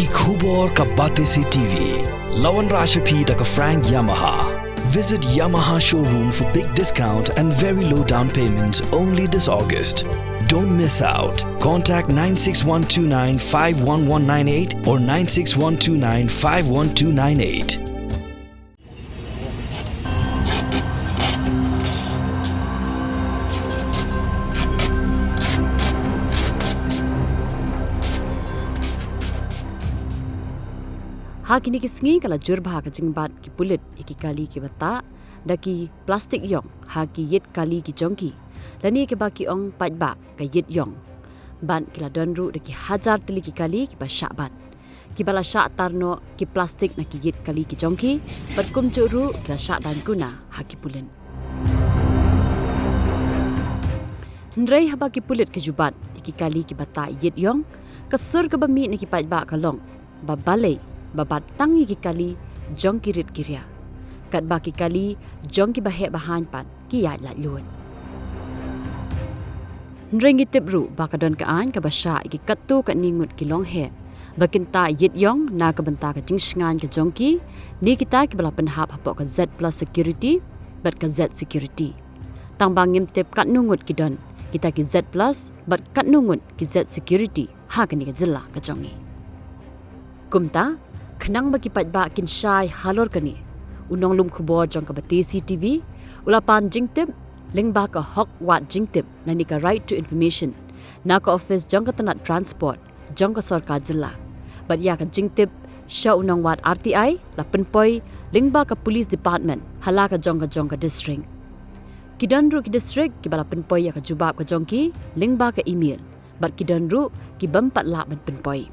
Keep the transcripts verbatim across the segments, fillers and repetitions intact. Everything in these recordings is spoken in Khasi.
Ki khubor ka Batesi T V. La wanrah sha phi da ka Frank Yamaha. Visit Yamaha showroom for big discount and very low down payments only this August. Don't miss out. Contact nine six one two nine five one one nine eight or nine six one two nine five one two nine eight. Ha kine ki sngi ka la jur bha ka jingbat ki pulit ïa ki kali kiba tah da ki plastik ïong ha ki ïit kali ki jong ki, lane kiba ki ong paidbah ka ïit ïong. Bad ki la don ruh da ki hajar tylli ki kali kiba shah bat, kiba la shah tar noh ki plastik na ki ïit kali ki jong ki, bad kumjuh ruh ki la shah daiñ kuna ha ki pulit. Hynrei haba ki pulit ki ju bat ïa ki kali kiba tah ïit ïong, ka sur kaba mih na ki paidbah ka long ba balei ba bat tang ïa ki kali jong ki rit ki ria, katba ki kali jong kiba heh ba haiñ pat ki ïaid laitluid. Hynrei ngi tip ruh ba ka don ka aiñ kaba shah ïa ki katto katne ngut ki longheh ba kin tah ïit ïong na ka bynta ka jingshngaiñ ka jong ki, ne kita kiba la pynhap hapoh ka Z plus security bad ka Z security. Tang ba ngim tip katno ngut ki don kita ki Z plus bad katno ngut ki Z security ha kane ka jylla ka jong ngi. Kumta, khnang ba ki paidbah kin shai halor kane, u nonglum khubor jong ka Batesi T V u la pan jingtip lyngba ka hok wad jingtip lane ka right to information na ka office jong ka tnat transport jong ka sorkar jylla. Bad ïa ka jingtip sha u nongwad R T I la pynpoi lyngba ka police department ha la ka jong ka jong ka district. Ki don ruh ki district kiba la pynpoi ïa ka jubab ka jong ki lyngba ka email, bad ki don ruh ki bym pat lah ban pynpoi.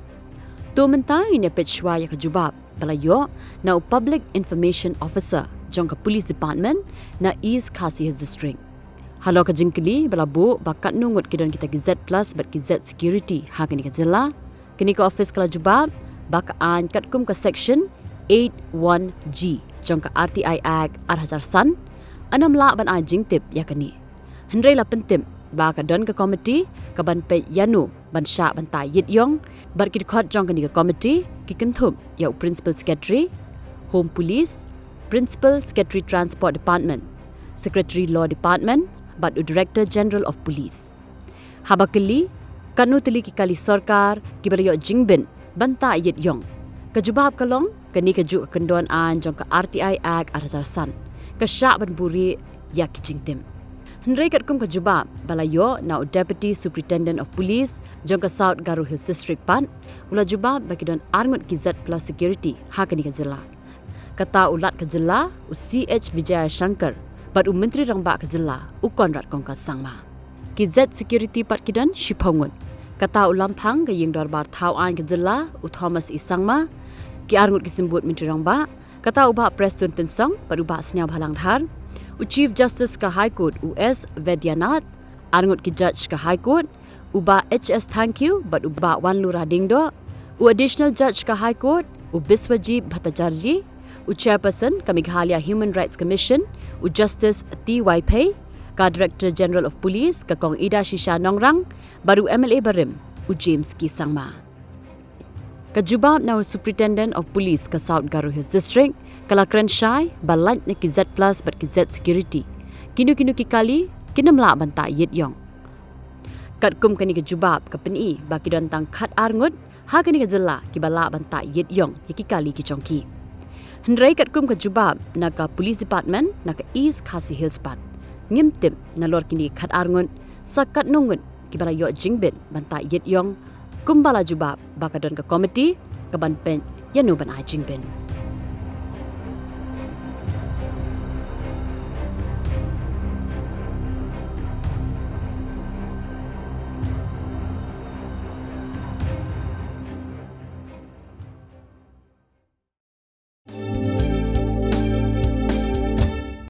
To mynta ngin ïa peit shuwa ïa ka jubab ba la ïoh na u Public Information Officer jong ka Police Department na East Khasi Hills District. Halor ka jingkylli ba la buh ba katno ngut ki don kita ki Z plus bad ki Z security ha kane ka jylla, kane ka office ka la jubab ba ka aiñ katkum ka section eight one G jong ka R T I Act ar hajar san, ym lah ban ai jingtip ïa kane. Hynrei la pyntip ba ka don ka komiti ka ban peit ïano ban shah ban tah ïit ïong, bad ki dkhot jong kane ka komiti ki kynthup ïa u Principal Secretary Home Police, Principal Secretary Transport Department, Secretary Law Department, bad u Director General of Police. Haba kylli katno tylli ki kali sorkar kiba la ïoh jingbit ban tah ïit ïong, ka jubab ka long kane ka juh ka kyndon aiñ jong ka R T I Act ar hajar san ka shah ban buhrieh ïa ki jingtip. Hynrei katkum ka jubab ba la ïoh na u Deputy Superintendent of Police jong ka South Garo Hills District pat, u la jubab ba ki don ar ngut ki Z plus security ha kane ka jylla. Kata u Lat ka jylla u C H Vijayashankar bad u Myntri Rangbah ka jylla u Conrad Kongkas Sangma. Ki Z security pat ki don shiphew ngut. Kata u Lamphang ka Ïing Dorbar Thaw Aiñ ka jylla u Thomas E Sangma, ki ar ngut ki symbud Myntri Rangbah, kata u Bah Prestone Tynsong bad u Bah Sniawbhalang Dhar, u Chief Justice ka High Court u S Vaidyanath, ar ngut ki judge ka High Court, u Bah H S Thangkhiew bad u Bah Wanlura Diengdoh, u Additional Judge ka High Court u Biswajit Bhattacharjee, u Chairperson ka Meghalaya Human Rights Commission u Justice T Y Phei, ka Director General of Police ka Kong Idashisha Nongrang, bad u M L A barim u James K Sangma. Ka jubab na u Superintendent of Police ka South Garo Hills District ka la kren shai ba lait na ki Z plus bad ki Z security, kino kino ki kali kin ym lah ban tah ïit ïong. Katkum kane ka jubab ka pyni ba ki don tang khat ar ngut ha kane ka jylla kiba lah ban tah ïit ïong ïa ki kali ki jong ki. Hynrei katkum ka jubab na ka Police Department na ka East Khasi Hills pat, ngim tip nalor kine ki khat ar ngut sa katno ngut kiba la ïoh jingbit ban tah ïit ïong, kumba la jubab ba ka don ka komiti ka ban peit ïano ban ai jingbit.